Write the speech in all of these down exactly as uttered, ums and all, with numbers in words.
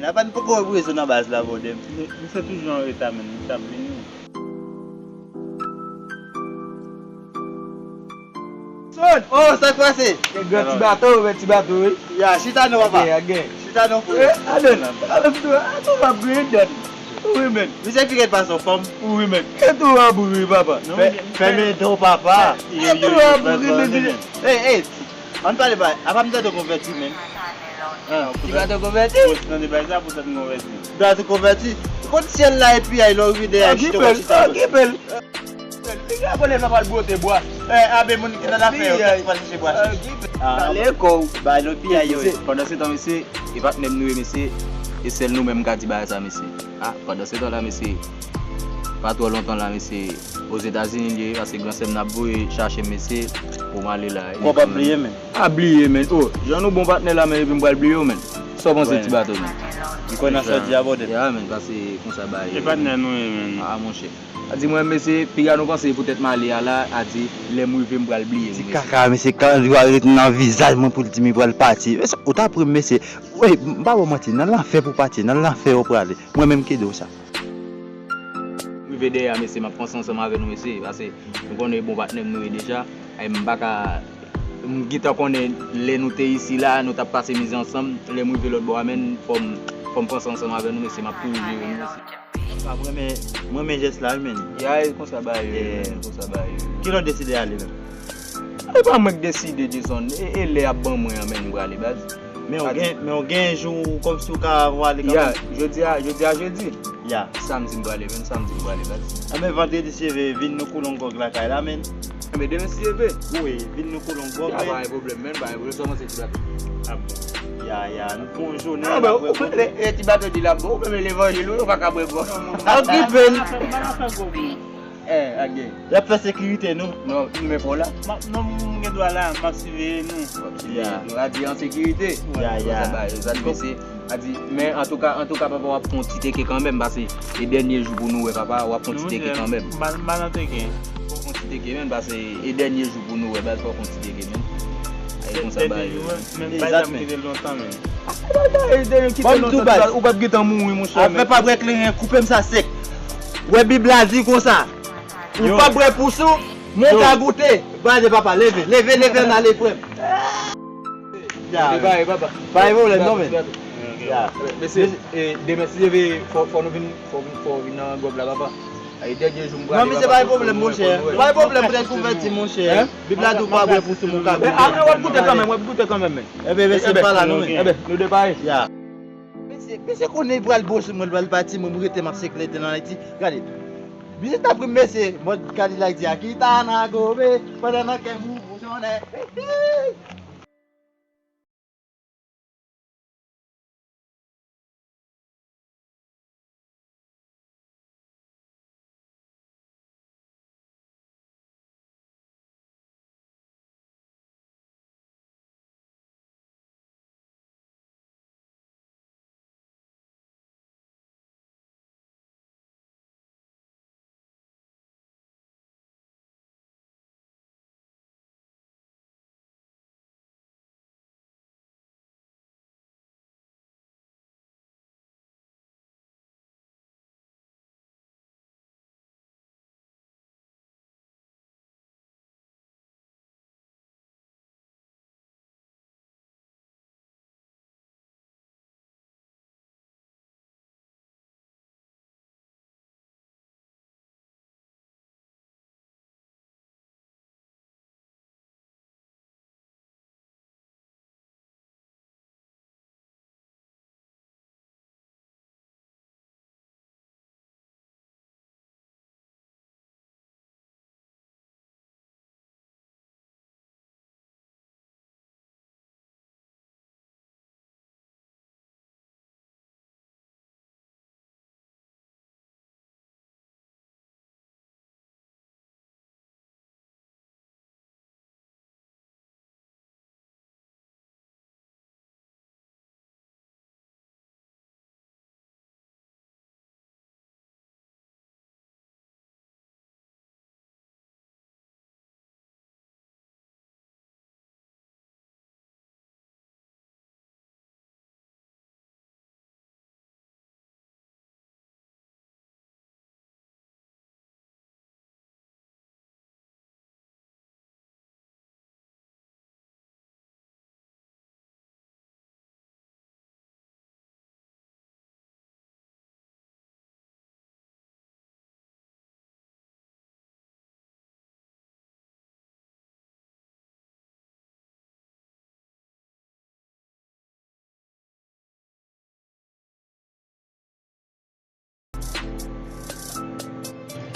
Apa n poko wè Bouye sou nan baz la, bòdè. Misye toujou an reta, menm. Misye ap vini. Son! Oh, sa k pase? Gen gran ti bato, men ti bato, wi. Ya, chita non, papa. Gen, gen. Chita non, frè. Eh, adan, adan, adan, ap gen dan. Wi, men. Misye pi rèd pase anfòm. Wi, men. E tou ap ri, papa. Fèmen dan w, papa. E tou ap ri, men. Hey, hey. Ann pale bay. Apa m tande w konvèti, men. Ti bato konvèti? Ou tande bay sa pou tande konvèti. Bato konvèti. Kot syèl la epi ay lò rive dèyè chita w chita. Okipe l. Piga pwolèm nan pral bwote bwa. Eh, abe moun ki nan lafè yo, kèk pral chèche bwa chèche. Pale kò w. Bay lòt piyay yo. Pandan se tan, mesye, e patnè m nou ye, mesye. E sèl nou menm ka di bagay sa, mesye. Ah, pandan se tan la, mesye. Pa twò lontan la, mesye. Ozetazini l ye, paske gran sè m nan ap voye chache m, mesye, pou m ale la. Kò pa bliye, men. A bliye, men. Oh, jan nou bon patnè la, men, epi m pral bliye w, men. Sa w panse, ti bato, men? M kwè nan sa w di a, bòdè. Ya, men, paske konsa bagay. E patnè nou ye, men. Ah, monchè. A di mwen, mesye, piga nou panse poutèt m ale a la, a di lè m rive m pral bliye nou, mesye. Ti kaka, mesye, kan li va ret nan vizaj mwen pou l di m li pral pati. Mesye, ou ta pran m, mesye. Wi, m pa ba w manti, nan lanfè pou pati, nan lanfè w prale. Mwen menm ki di w sa. Rive dèyè a, mesye, m ap panse ansanm avè nou, mesye, paske nou konnen bon patnè m nou ye deja. E m pa ka, m gentan konnen lè nou te isi la, nou t ap pase mizè ansanm. Lè m rive lòt bò a, men, fò m, fò m panse ansanm avè nou, mesye, m ap toujou jere nou, mesye. Papa, m renmen, m renmen jès la, wi, men. Ya, e konsa bagay yo ye, men, konsa bagay yo ye. Kilè w deside ale, menm? E pa mwen k deside, Jason. E, e lè y ap ban mwen an, men, m prale, baz. Men w gen, men w gen jou kòmsi w ka vwale kanmenm. Ya, jodi a, jodi a jedi. Ya. Samdi m prale, men, samdi m prale, baz. Anben, vandredi si Dye vle, vin nou koule yon gwòg lakay la, men. Anben, demen si Dye vle. Wi, vin nou koule yon gwòg, men. Ya, pa gen pwoblèm, men, pa gen pwoblèm, sa w panse, ti bato? Ah bon. Ya, ya, nou pran yon jounen, n ap wè kote. E ti bato di l ap bon, ou menm levanjil ou, ou pa ka bwè gwòg. Okipe l. Eh, a gen. Y ap fè sekirite nou. Non, men pa w la. Non, m gen dwa la, m ap siveye nou. W ap siveye nou. A di an sekirite. Ya, ya. Sa ba yo, sa di mesye. A di, men antouka, antouka, papa, w ap fè yon ti teke kanmenm, paske e dènye jou pou nou wè, papa, w ap fè yon ti teke kanmenm. M pa, m pa nan teke. Fò w fè yon ti teke, men, paske e dènye jou pou nou wè, baz, fò w fè yon ti teke, men. A, e konsa ba yo. Men bay sa m kite l lontan, men. Bay sa m kite l lontan, ou p ap gentan mouri, monchè, men. Afè pa bwè kleren, koupe m sa sèk. Wè Bib la di konsa. Ou p ap bwè pous ou, men w ka goute. Gade papa, leve, leve, leve, ann ale, frè m. Ya. Bay, papa. Pa gen pwoblèm, non, men. Ya. Mesye, e, demen, si Dye vle, fò, fò nou vin, fò, fò vin nan gwòg la, papa. E dènye jou m prale. Non, misye, pa gen pwoblèm, monchè. Pa gen pwoblèm, poutèt konvèti, monchè. Bib la di w pa bwè pous ou, men w ka goute. Men w ap goute kanmenm, w ap goute kanmenm, men. Enben, mesye, pa la, non, men. Enben, nou de pare. Ya. Mesye, mesye konnen pral bwè sou mwen, pral pati, mwen, mwen rete, m ap seklete nan Ayiti. Gade. Misye t ap ri, mesye, mòd Kadilak di a, kita na gobe, pandan nan kè m ou boujonnen.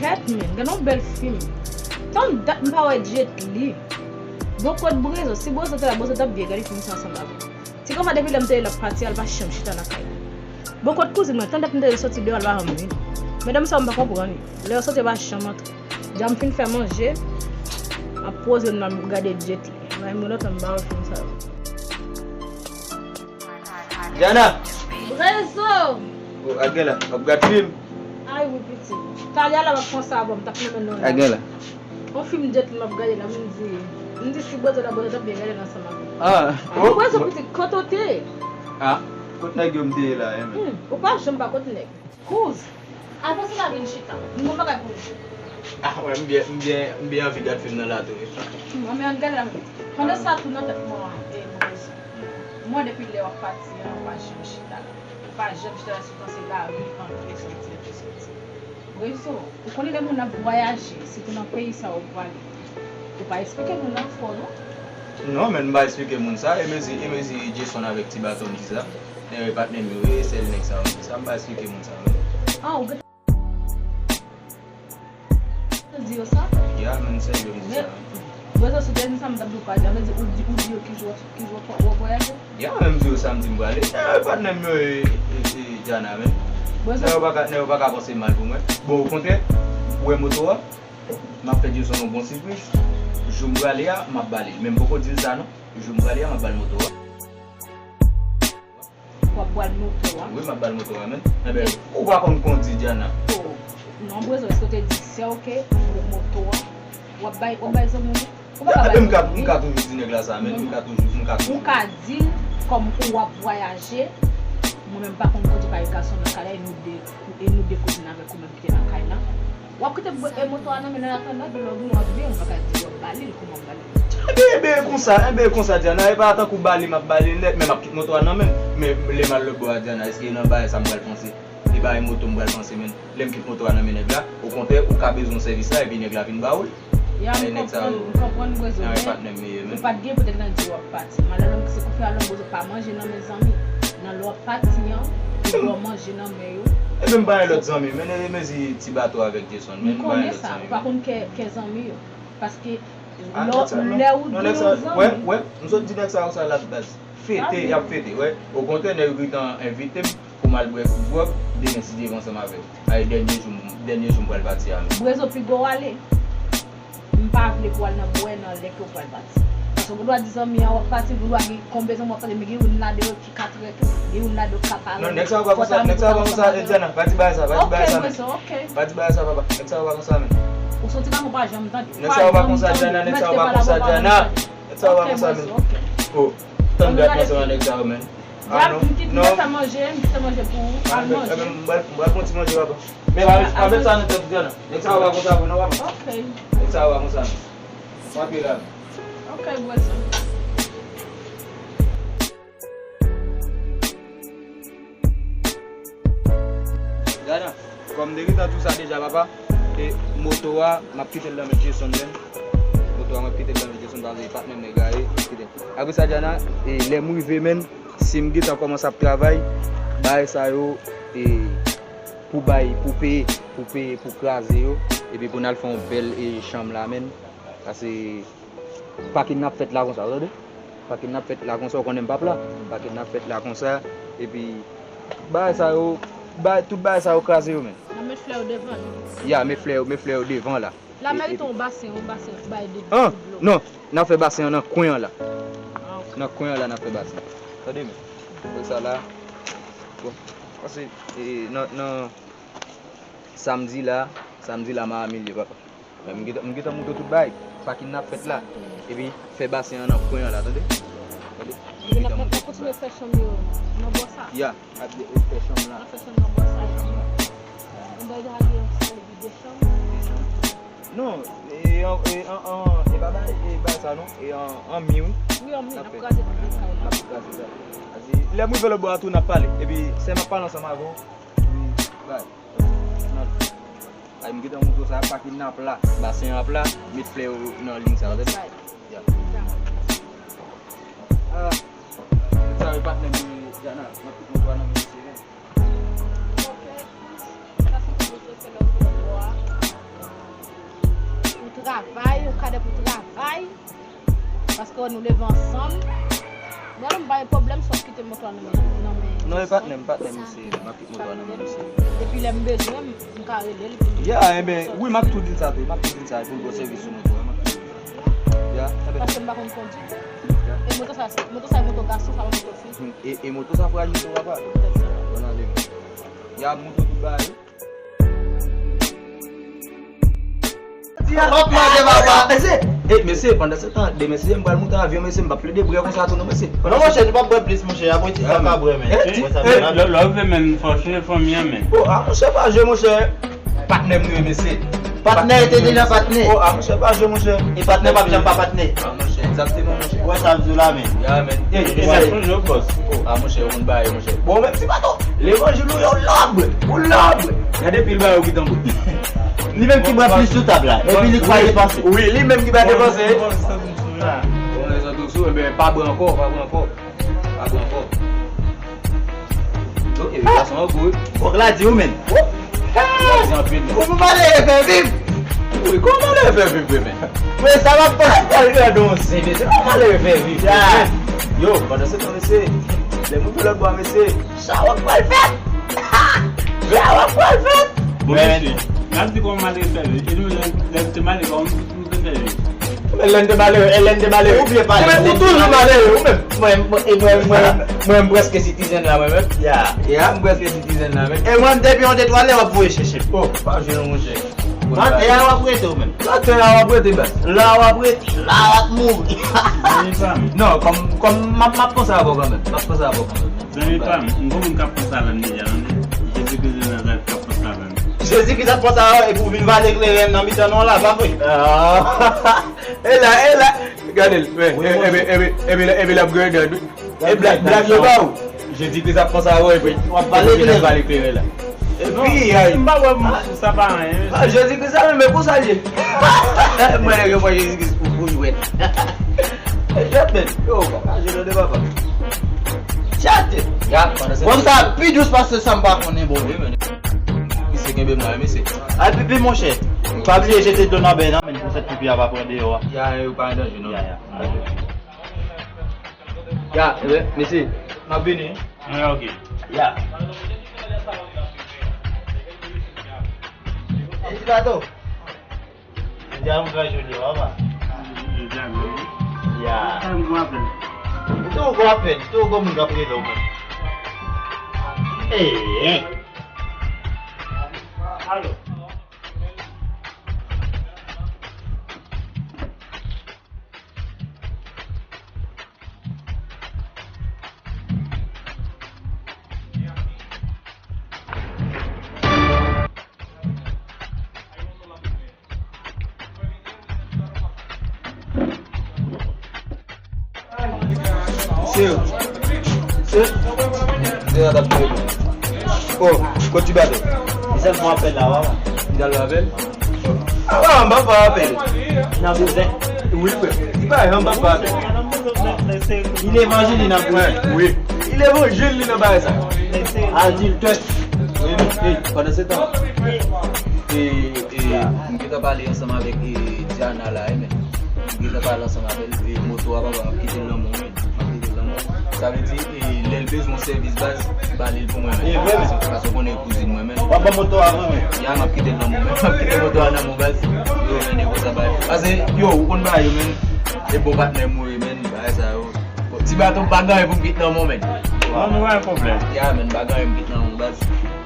Kèt men, gade yon bèl fim. Tann dat m pa wè Jet Li. Bon, kot Brezo? Si Brezo te la, Brezo t ap byen gade fim sa ansanm avè m. Ti kòman depi lè m te la pati a, l pa janm chita lakay li. Bon, kot kouzin mwen? Tann dat m te soti deyò, l pa janm vini. Medam sa, m pa konprann yo. Lè yo soti, yo pa janm antre. Deja m fin fè manje, m ap poze m nan gade Jet Li. Mwen menm lòt, m pa wè fim sa yo. Diana! Brezo! Oh, Adriana, w ap gad fim? Ay wi, pitit. Talè a la, w ap konsa avè m, t ap mennen w la. Adriana. Yon fim Jet Li m ap gade la, m di, m di si Brezo la, Brezo t ap byen gade l ansanm avè m. Ah. Ay, oh, Brezo, pitit, kote w te? Ah, kot nèg yo m te ye la, eh, men. Hmm, ou pa janm pa kot nèg. Kouz, avanse la vin chita. M gon bagay pou nou. Ah, wè, m byen, m byen, m byen anvi gad fim nan la tou, wi. Bon, men ann gade la. Pandan sa tou nan tèt mwen, e, Brezo. Mwen depi lè w ap pati an, ou pa janm chita la. Ou pa janm chita la, se panse lari, antre, soti, antre, soti. Brezo, ou konnen lè moun ap vwayaje, sitou nan peyi sa ou prale. Ou pa eksplike moun nan fò, non? Non, men m pa eksplike moun sa, e mezi, e mezi Jason avèk ti bato m di sa. Nèg yo patnè m yo ye, sèl nèg sa yo di sa, m pa eksplike moun sa yo. Ah, ou gentan di yo sa? Ya, men sèl yo di sa. Brezo, si w te di sa, m t ap di w pa di. Sa vle di, ou di, ou di yo ki jou, ki jou w ap vwayaje? Ya, men m di yo samdi m prale. Nèg yo patnè m yo ye, e, e, Diana, men. Brezo. Nèg yo pa ka, nèg yo pa ka panse mal pou mwen. Bon, okontrè, ou wè moto a, m ap fè Jason yon bon sipriz. Jou m prale a, m ap ba li l. Men m poko di l sa, non. Jou m prale a, m ap ba l moto a. W ap ba l moto a? Wi, m ap ba l moto a, men. Enben, ou pa konn kondi, Diana. Oh, non, Brezo, èske w te di sè w ke moto a, w ap bay, w ap bay zanmi w? Ou pa ka bay moun. Ya, men m ka, m ka toujou di nèg la sa, men. M ka toujou, m ka toujou. Ou ka di l kòm ou w ap vwayaje, mwen menm m pa konn kondi, pa gen gason nan kay la, e nou de, e nou de kouzin avèk ou menm ki te nan kay la. W ap kite bwè, e, moto a nan men l, an atandan, de lè w vini w ap vini, w pa ka di w ap ba li l, kòman w ba li l? Enben, enben, e konsa, enben, e konsa, Diana, e pa tankou ba li m ap ba li l nèt, men m ap kite moto a nan men l. Men lè m al lòtbò a, Diana, èske nan bagay sa m pral panse? E pa e moto m pral panse, men lè m kite moto a nan men nèg la, okontrè, ou ka bezwen sèvis la, epi nèg la vin ba ou l. Ya, m konprann, m konprann, Brezo, men patnè m ye, men. Ou pa t gen pou tèt nan di w ap pati. Malè lòm ki se kou fè a lòm, Brezo, pa manje nan men zanmi. Nan lè w ap pati an, ou dwe manje nan men yo. Ebyen, m pa gen lòt zanmi, men e mezi ti bato avèk Jason, men m pa gen lòt zanmi. M konnen sa, ou pa konn kè, kè zanmi yo. Paske lè, lè ou di yon zanmi. Wè, wè, m sot di nèg sa yo sa la baz. Fete, y ap fete, wè. Okontrè, nèg yo gentan envite m pou m al bwè gwòg, demen si Dye vle ansanm avè w. Ay, dènye jou, dènye jou m pral pati a menm. Brezo, piga w ale. M pa vle pou w al nan bwè nan lè ke w pral pati. Paske ou gendwa di zanmi an w ap pati, ou gendwa gen konbyen zanmi w ap pati, men gen youn ladan yo ki ka trete w, gen youn ladan yo ki ka pa renmen w. Non, nèg sa yo pa konsa, nèg sa yo pa konsa, Diana, pa di bagay sa, pa di bagay sa, men. Ok, Brezo, ok. Pa di bagay sa, papa, nèg sa yo pa konsa, men. Ou santi pa, mwen pa janm tande. Nèg sa yo pa konsa, Diana, nèg sa yo pa konsa, Diana. Nèg sa yo pa konsa, men. Ok, Brezo, ok. Oh, tann dat ansanm ak nèg sa yo, men. Ah, non, m kite, m te fè manje, m te fè manje pou ou, al manje. Ebyen, m pral, m pral pran ti manje, papa. Men pa, pa met sa nan tèt ou, Diana. Nèg sa yo pa konsa vre non, papa. Ok. Nèg sa yo pa konsa non. Antre la. Ok, Brezo. Diana, kòm m te gentan di w sa deja, papa, e moto a, m ap kite l nan men Jason, men. Moto a, m ap kite l nan men Jason, paske patnè m nèg la ye, m ap kite l. Apre sa, Diana, e lè m rive, men, si m gentan kòmanse ap travay, bagay sa yo, e, pou bay, pou peye, pou peye, pou kraze yo, epi pou n al fè yon bèl, e, chanm la, men. Paske pakin n ap fèt la konsa, w tande? Pakin n ap fèt la konsa, w konnen m p ap la. Pakin n ap fèt la konsa, epi bagay sa yo, bay, tout bagay sa yo kraze yo, men. N ap met flè yo devan, non? Ya, met flè yo, met flè yo devan la. La merite yon basen, yon basen bay de dlo. Non, n ap fè basen an nan kwen an la. Ah, ok. Nan kwen an la, n ap fè basen. Tande, men. Fè sa la. Bon, pase, e, nan, nan samdi la, samdi la, m a milye, papa. Men m gentan, m gentan monte tout bagay. Pakin n ap fèt la. Epi, fè basen an nan kwen an la, tande? Tande? M gentan monte tout bagay. N ap kontinye fè chanm yo nan bò sa. Ya, ap de, fè chanm la. N ap fè chanm nan bò sa. Fè chanm la. Yon bagay de rale yon sal epi de chanm. De chanm. Non, e an, e an, an, e pa bay, e bay sa non, e an, an mi, wi. Wi, an mi, n ap kraze tout kay la. N ap kraze sa. Pase, lè m rive lòt bò a tou, n ap pale. Epi, sè m ap pale ansanm avè w. Epi, bay. Ay, m gentan montre w sa, pakin n ap la, basen an ap la, met flè yo nan liy sa, w tande? Ya. Ah, sa yo patnè m, Diana, m ap kite yon twa nan men misye, men. Ok. Sa se pou misye fè lòt bò a. Travay, ou ka de pou travay. Paske nou leve ansanm. Bon, m pa gen pwoblèm, sòf kite moto a nan men, nan men. Non, e patnè m, patnè m, mesye. M ap kite moto a nan men, mesye. Depi lè m bezwen, m, m ka rele l pou m. Ya, enben, wi, m ap tou di l sa tou. M ap tou di l sa pou l ba w sèvis sou moto a. M ap tou di l sa. Ya, enben. Paske m pa konn kondui. Ya. E moto sa, moto sa e moto gason, sa pa moto fi. Hmm, e, e moto sa frajil tou, papa. Bon, ale. Ya, moto tout bagay. Wap manje papa. Mesye, e, mesye, pandan se tan, de mesye, m pral moute avyon, mesye, m p ap plede bwè konsa tou, non, mesye. Non, monchè, nou p ap bwè plis, monchè, apre ti sa pa bwè, men. Lè w vle, men, fò w chanje fanmi an, men. O, a, monchè, pa jwe, monchè. Patnè m ye, mesye. Patnè, te deja patnè. O, a, monchè, pa jwe, monchè. E patnè p ap janm pa patnè. A, monchè, egzakteman, monchè. Ou wè sa m di w la, men. Ya, men. E, e, e, sa chanje w, bòs. O, a, monchè, ou konn bagay, monchè. Bon, men, ti bato. Levanjil ou yo lòb, ou lòb. Gade pil bagay ou kite anbo. Li menm ki bwè plis sou tab la. Epi li k pa depanse. Wi, li menm ki pa depanse. Bon, lè zòt sou, enben, pa bwè ankò, pa bwè ankò. Pa bwè ankò. Ok, gason an gou. Fòk la di ou menm. Ou pou pale fè viv. Wi, kòman lè fè viv, wi, men? Wi, sa va pase pral gade yon sen, mesye. Kòman lè fè viv, men? Yo, pandan se tan, mesye, lè moun vin lòt bò, mesye. Sa w ap pral fè? Sa w ap pral fè? Bon, mesye, n ap di kòman malere fè viv. E nou menm, lè, lè nou te malere, kòman nou te fè viv? Men lè n te malere, e lè n te malere. Ou byen pale. Ou menm, ou toujou malere, ou menm. Mwen, mwen, e mwen, mwen, mwen, m prèske citizen la, mwen menm. Ya. Ya, m prèske citizen la, men. E mwen, depi yon de twa lè, w ap voye chèche m. O, pa jwe non, monchè. Nan tè a w ap rete ou menm. Nan tè a w ap rete, baz. La w ap rete, la w ap mouri. Zanmi pa m. Non, kòm, kòm m ap, m ap panse avè w kanmenm. M ap panse avè w kanmenm. Zanmi pa m, m gon moun k ap panse avè m deja, tande. Jezi Kris de Nazarèt k ap panse avè m. Jezi Kris ap panse avè w epi w vin vale kleren nan mitan non la, pa vre? Ah. E la, e la. Gade l. Epi, epi, epi, epi l ap gade. E blag, blag yo ba ou. Jezi Kris ap panse avè w epi w ap vale kleren la. Epi, ay. M pa wè m, sa pa anyen. Ah, Jezi Kris la menm, men konsa l ye. Mwen, nèg yo pran Jezi Kris pou, pou jwèt. E jwèt, men. Yo, papa, je le de papa. Tchate. Bon, sa pi dous pase sa m pa konnen, bon. Wi, men. Misye kenbe m la, wi, mesye. Al pipi, monchè. Pa bliye jete dlo nan bèy nan, men pou fè pipi a pa pran deyò a. Ya, yo pa an danje, non. Ya, ya. Ya, e ben, mesye, m ap vini. Ah, ok. Ya. E ti bato. Jodi a m pral jodi a, papa. Jodi a menm. Ya. Sa m gwo apèl. Ou te gwo apèl, ou te gwo moun k ap rele w menm. Ee. Alo. Se yo. Se yo. Se yo t ap touye nou. Oh, kot ti bato? Li sèl fè apèl la, wa. Li t al fè apèl? Ah, wa, m pa fè apèl. Nan bizè. Wi, frè. Li pa janm pa fè apèl. Li levanjil li nan bizè. Wi. Li levanjil li nan bagay sa. Adiltè. Wi, men, ey, pandan se tan. E, e, m gentan pale ansanm avèk, e, Diana la, e, men. M gentan pale ansanm avè l, e, moto a, papa, m ap kite l nan men w, men. M ap kite l nan men w. Sa vle di, e, lè l bezwen yon sèvis, baz, ba li l pou mwen, men. E vre, men. Paske, paske w konnen e kouzin mwen, men. W ap ban moto a vre, men. Ya, m ap kite l nan men w, men. M ap kite moto a nan men w, baz. Yo, men, e konsa, baz. Paske, yo, ou konn bagay yo, men. E bon patnè m ou ye, men. Bagay sa yo. Bon, ti baton, m pa gen anyen pou m kite nan men w, men. Non, nou pa gen pwoblèm. Ya, men, m pa gen anyen m kite nan men w, baz.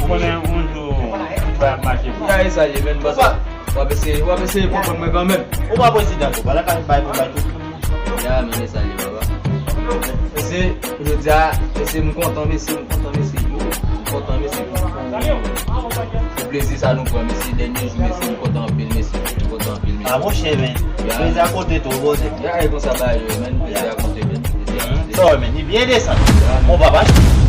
Ou konnen yon jou, tout bagay ap mache pou ou. Ya, e sa l ye, men, baz. W ap eseye, w ap eseye konprann mwen kanmenm. Ou pa prezidan tou, pa lakay bay pou bay tout. Ya, men, e sa l ye, papa. Mesye, jodi a, mesye, m kontan, mesye, m kontan, mesye. M kontan, mesye, pou, pou, pou plezi sa nou pran, mesye. Dènye jou, mesye, m kontan anpil, mesye. M kontan anpil, mesye. A, monchè, men. Ya. Plezi a konte tou, bòzè. Ya, e konsa bagay yo, men. Plezi a konte, men. Plezi a konte. Sa w, men, li byen desann. Ya, men. Bon, papa.